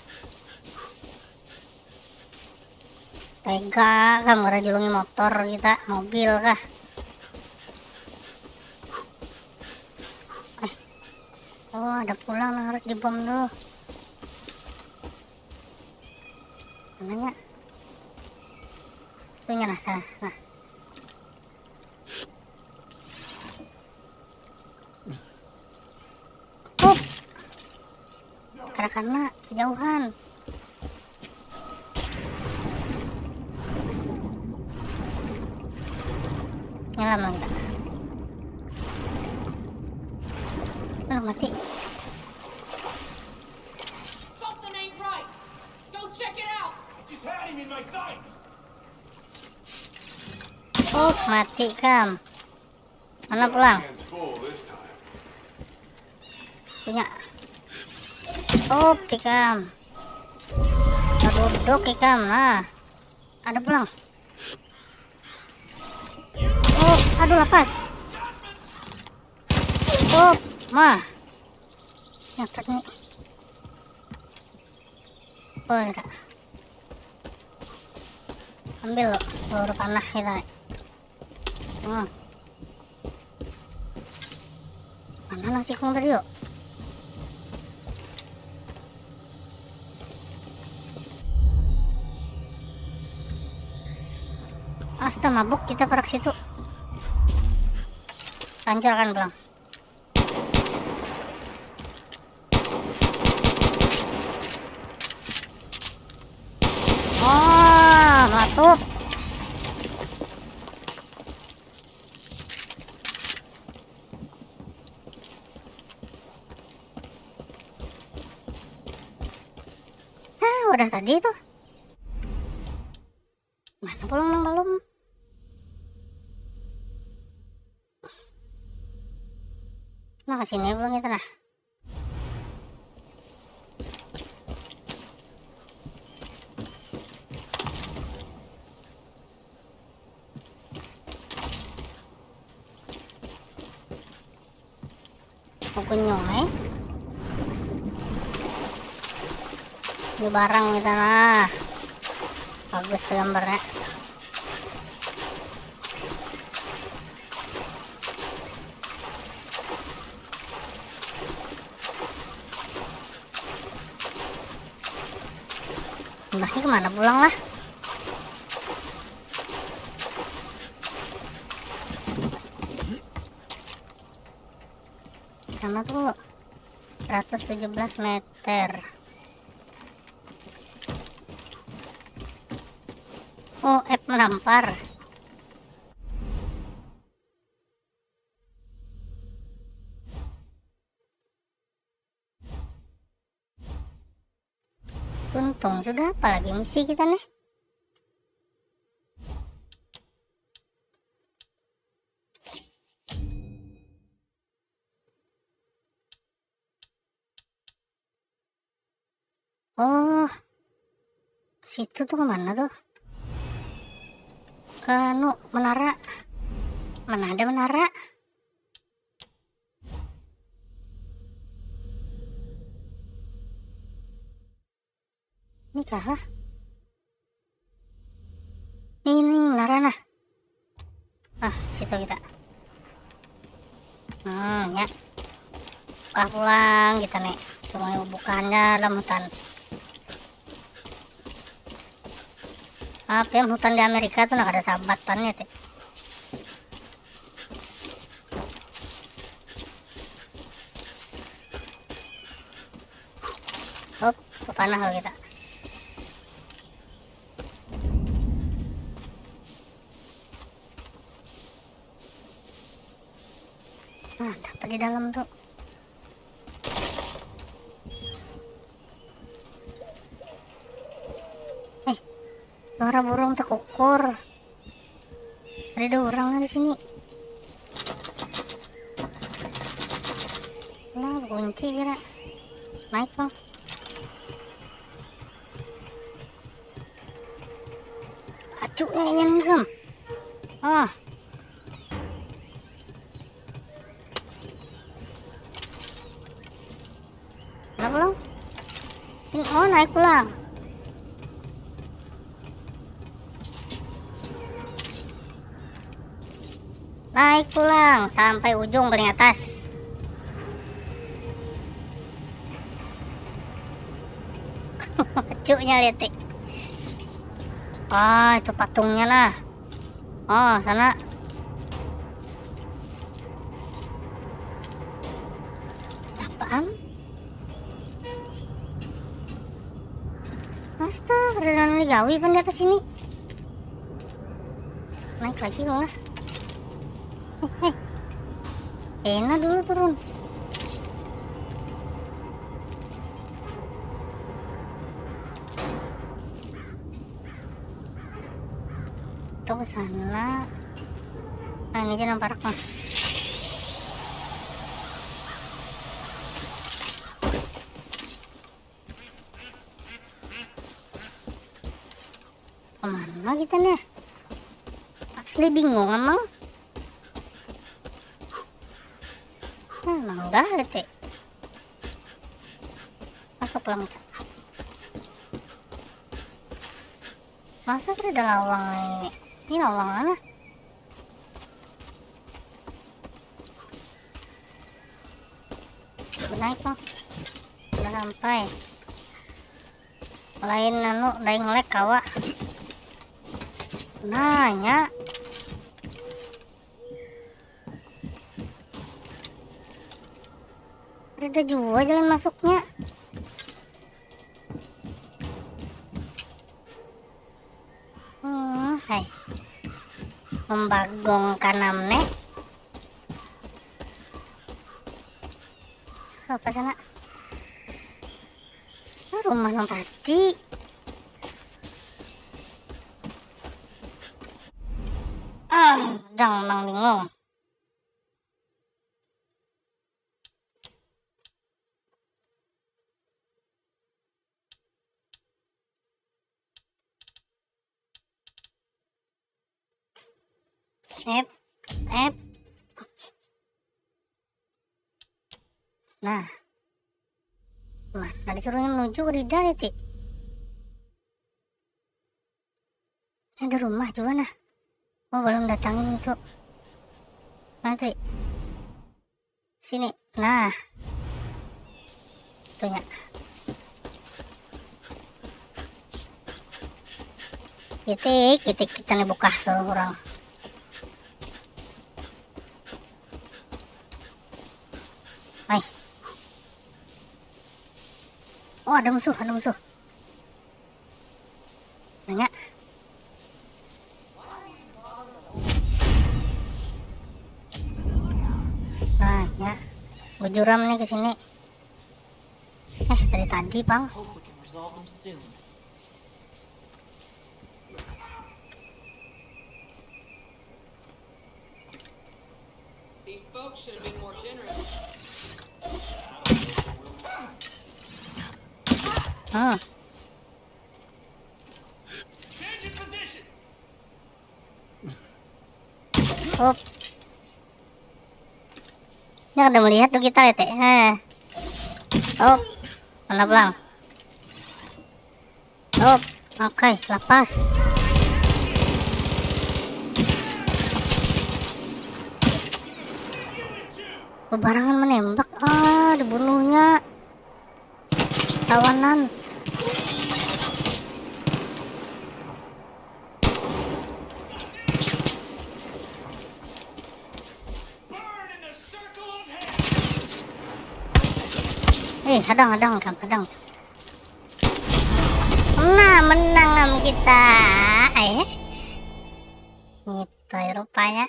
Tega kah merajulungi motor kita, mobil kah? Eh. Oh, ada pulang yang harus dibom dulu. Mananya? Itunya, nah, sana. Nah. Hup. Karena kejauhan. Nyelam lagi, Kak. Aduh, mati. Something ain't right. Go check it out. I just had him in my sights. Oh, mati kam. Mana pulang? Hands full this time. Punya. Oh, tikam. Duduk ikam, nah. Ada pulang. Oh, aduh, lapas. Oh, mah. Nyangkut nih. Oh, enggak. Ambil lo, peluru panah kita. Hmm. Mana nasi kung tadi, yo? Asta, mabuk kita parak situ. Hancurkan pulang. Ah, matup. Ah, udah tadi tuh. Mana pulang nang balum? Nah, ke sini pulang kita, nah. Kukunyung, eh. Ini barang kita, nah. Bagus gambarnya. Mbahnya kemana pulang lah? Sana tuh, seratus tujuh belas meter. Oh, F menampar. Tuntung sudah, apalagi misi kita nih. Oh, situ tuh kemana tuh? Ke anu, menara. Mana ada menara? Ini kah lah? Ini menara nah. Ah, situ kita. Hmm, ya. Buka pulang kita nih. Suruh bukaannya dalam hutan. Apa yang hutan di Amerika tuh nak ada sabat pan ya teh. Hop, kepanah lo kita. Nah, dapat di dalam tuh. Eh, suara burung tekukur. Ada orang di sini. Nah, kunci kira. Naik bang. Acuknya ingin gem. Ah. Nah pulang. Sini, oh naik pulang. Naik pulang sampai ujung paling atas. Cuknya letik. Ah, itu patungnya lah. Oh, sana. Apaan? Astaga, ada nang digawi pan di atas sini. Naik lagi kok lah. Hei, hei. Enak dulu turun. Tuh ke sana. Nah, ini aja nang parak mah. Kemana kita nih? Asli bingung emang. Nah, mangga teh. Masuk pulang kita. Masa ada lawang ini? Ini lawang mana? Naik bang. Udah sampai. Lain anu, daing lek kawa. Nanya. Ada jua jalan masuknya. Hmm, hai. Membagong kanam ne. Apa sana? Ah, rumah nang tadi. Ah, dang nang bingung. Ep, ep. Nah. Nah, tadi suruhnya menuju ke Rida nih, Ti. Ada rumah juga nah. Oh, belum datangin itu. Nanti. Sini. Nah. Itunya. Titik, titik kita nih buka suruh orang. Hai. Oh, ada musuh, ada musuh. Nanya. Nah, ya. Bujuram nih ke sini. Eh, dari tadi, Bang. These folks should have been more generous. Hmm. Up. Ini kada melihat tuh kita, Lete. Heh. Up. Mana pulang? Up. Oke, lapas. Bebarangan menembak. Ah, dibunuhnya. Tawanan. Eh, hadang, hadang, kam, hadang. Nah, menang am kita. Eh. Ngitai rupanya.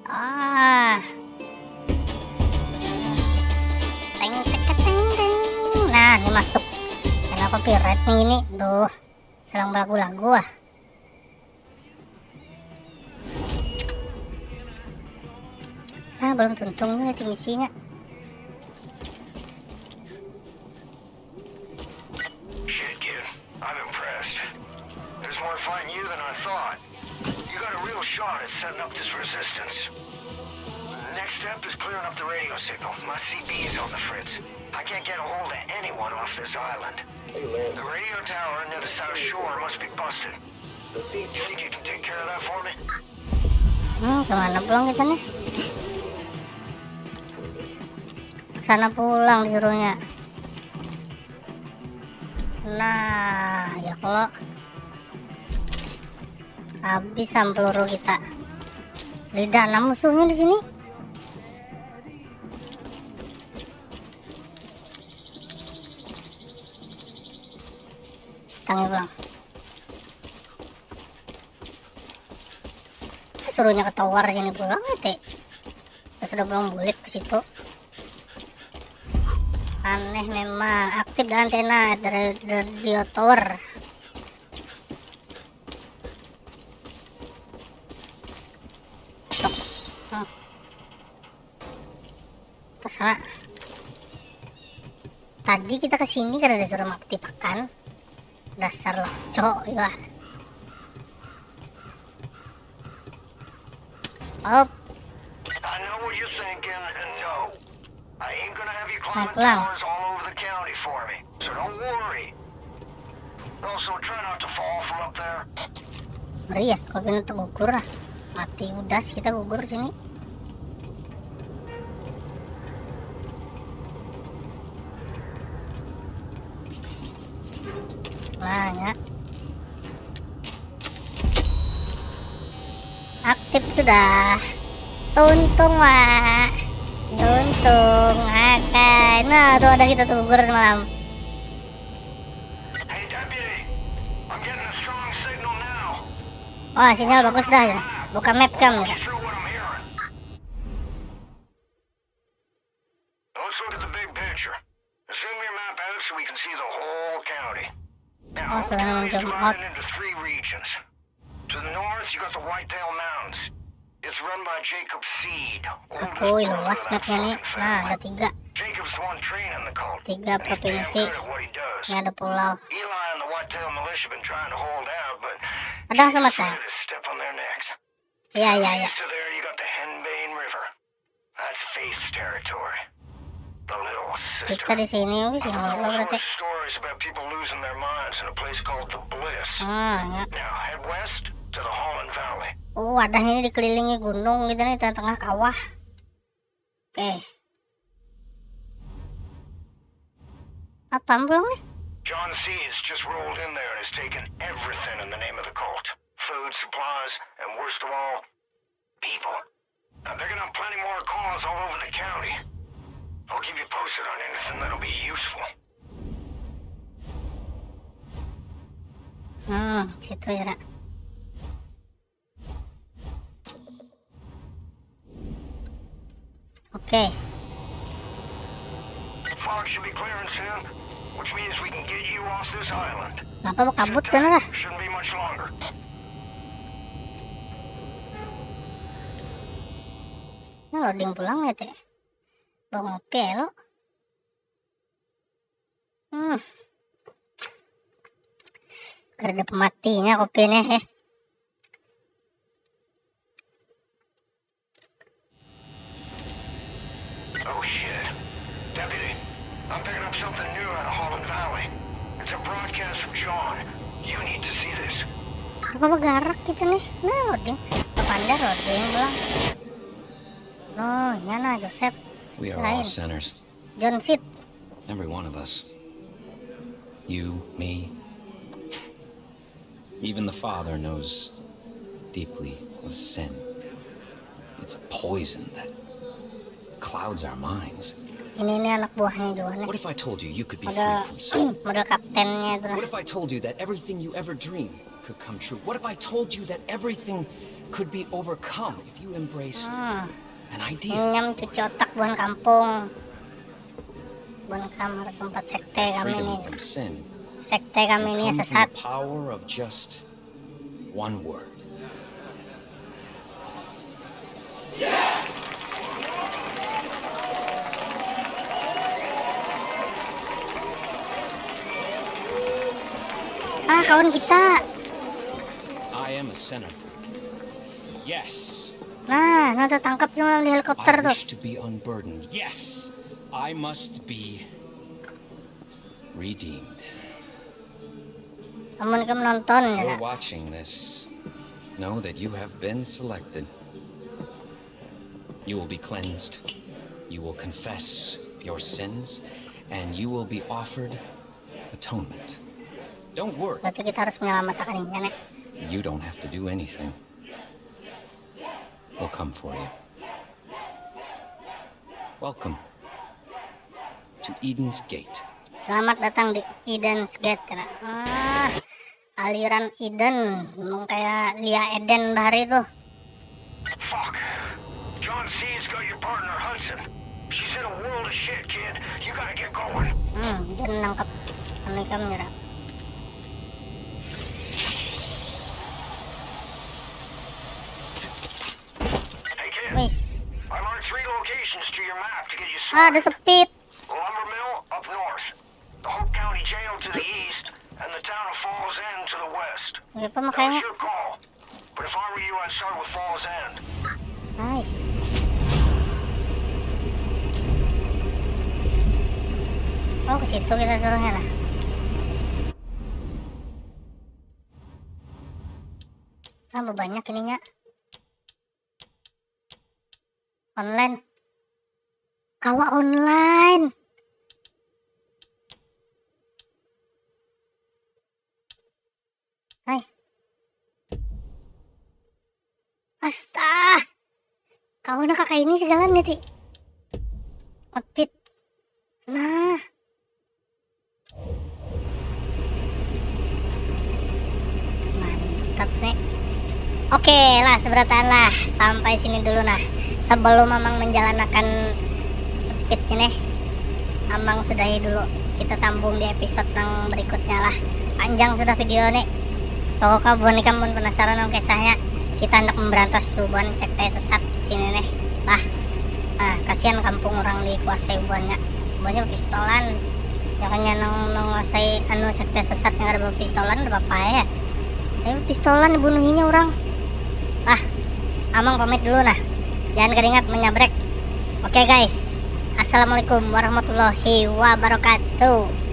Ah. Teng, tek, teng, teng. Nah, ini masuk. Kena copyright nih ini. Duh, sedang belagu-lagu ah. Nah, belum tuntung nih tim isinya. Shit, kid. I'm impressed. There's more fight in you than I thought. You got a real shot at setting up this resistance. Next step is clearing up the radio signal. My C B's on the fritz. I can't get a hold of anyone off this island. The radio tower near the south shore must be busted. You think you can take care of that for me? Hmm, kemana pulang kita nih? Sana pulang disuruhnya. Nah, ya kalau habis am peluru kita. Lidah enam musuhnya di sini. Tangi pulang. Suruhnya ke tower sini pulang, Lete. Kita sudah belum bulik ke situ. Aneh memang, aktif dah antena dari radio tower. Tok. Hmm. Terserah. Tadi kita ke sini kada disuruh mapti pakan. Dasar laco juga. Op. I know what you're thinking, and no. I ain't gonna have you climbing pulang. Towers all over the county for me, so don't worry. Also, try not to fall from up there. Meriah, kalau kena tegugur lah. Mati udas kita gugur sini. Nah, ya. Aktif sudah. Tuntung, Wak. Tuntung, akan. Nah, tuh ada kita tuh gugur semalam. Hey, Deputy. I'm getting a strong signal now. Wah, sinyal bagus dah. Buka map kam. Walk you through what I'm hearing. Let's look at the big picture. Zoom your map out so we can see the whole county. Now, oh, sudah menjadi divided into three regions. To the north, you got the Whitetail Mountains. It's run by Jacob Seed. Aku luas mapnya nih. Nah, ada tiga. Jacob's the one training the cult. Tiga provinsi. Ini ada pulau. Eli and the Whitetail Militia been trying to hold out, but ada yang sumat saya. Step on their necks. Iya, iya, iya. East of there, you got the Henbane River. That's Faith's territory. The Little Sister. Kita di sini, wis, ini lo berarti. Stories about people losing their minds in a place called the Bliss. Ah, ya. Now head west to the Holland Valley. Oh, wadahnya ini dikelilingi gunung gitu nih, tengah-tengah kawah. Oke. Apa pulang nih? John Seeds just rolled in there and has taken everything in the name of the cult. Food, supplies, and worst of all, people. Now, they're gonna have plenty more calls all over the county. I'll keep you posted on anything that'll be useful. Hmm, situ ya, Ra. Oke. Fog should be clearing soon, which means we can get you off this island. Kenapa lu kabut kan lah? Shouldn't be much longer. Nah, loading pulang ya, Teh. Bawa ngopi ya, lo? Hmm. Kada pematinya kopi nih, eh. Oh shit. Deputy, I'm picking up something new out of Holland Valley. It's a broadcast from John. You need to see this. Apa bagarak kita nih? Nah, loading. Apa anda loading pulang? Oh, nyana Joseph. We are all sinners. John Seed. Every one of us. You, me. Even the Father knows deeply of sin. It's a poison that clouds our minds. Ini ini anak buahnya juga nih. What if I told you you could be free from sin? Model kaptennya itu lah. What if I told you that everything you ever dreamed could come true? What if I told you that everything could be overcome if you embraced an idea? Nyam cuci otak buhan kampung. Buhan kam harus umpat sekte kami Freedom nih. From sin Sekte kami ini comes from sesat. The power of just one word. Ah, kawan kita. I am a sinner. Yes. Nah, nah tertangkap cuma di helikopter I tuh. Wish to be unburdened. Yes. I must be redeemed. Amun kamu nonton If ya. You're watching this. Know that you have been selected. You will be cleansed. You will confess your sins, and you will be offered atonement. Don't worry. Berarti kita harus menyelamatkan ini nih. You don't have to do anything. We'll come for you. Welcome to Eden's Gate. Selamat datang di Eden's Gate. Nah. Ah, aliran Eden, memang kayak Lia Eden bahari tuh. Fuck. John C's got your partner, Hudson. She's in a world of shit, kid. You gotta get going. Hmm, dia nangkep kami kami nyerap. Hey, kid. Wis. I marked three locations to your map to get you Ah, ada started. Speed. Lumber Mill up north. The Hope County Jail to the east, and the town of Falls End to the west. Apa That makanya? was your call. But if I were you, I'd start with Falls End. Hai. Oh, ke situ kita suruhnya lah. Tambah banyak ininya. Online. Kawa online. Hai. Asta. Kawa nak kayak ini segala nih, Ti. Outfit. Nah. Mantap nih. Oke lah, seberataan lah. Sampai sini dulu nah. Sebelum Amang menjalankan speednya nih, Amang sudahi dulu. Kita sambung di episode yang berikutnya lah. Panjang sudah video nih. Pokoknya buhan ikam pun penasaran nang kisahnya. Kita hendak memberantas bubuhan sekte sesat sini nih. Lah. Ah, kasihan kampung orang dikuasai bubuhannya. Bubuhannya berpistolan. Ya kan nang menguasai anu sekte sesat yang ada berpistolan ada apa ya? Tapi pistolan dibunuhinya orang. Lah, Amang pamit dulu nah. Jangan keringat menyabrek. Oke guys. Assalamualaikum warahmatullahi wabarakatuh.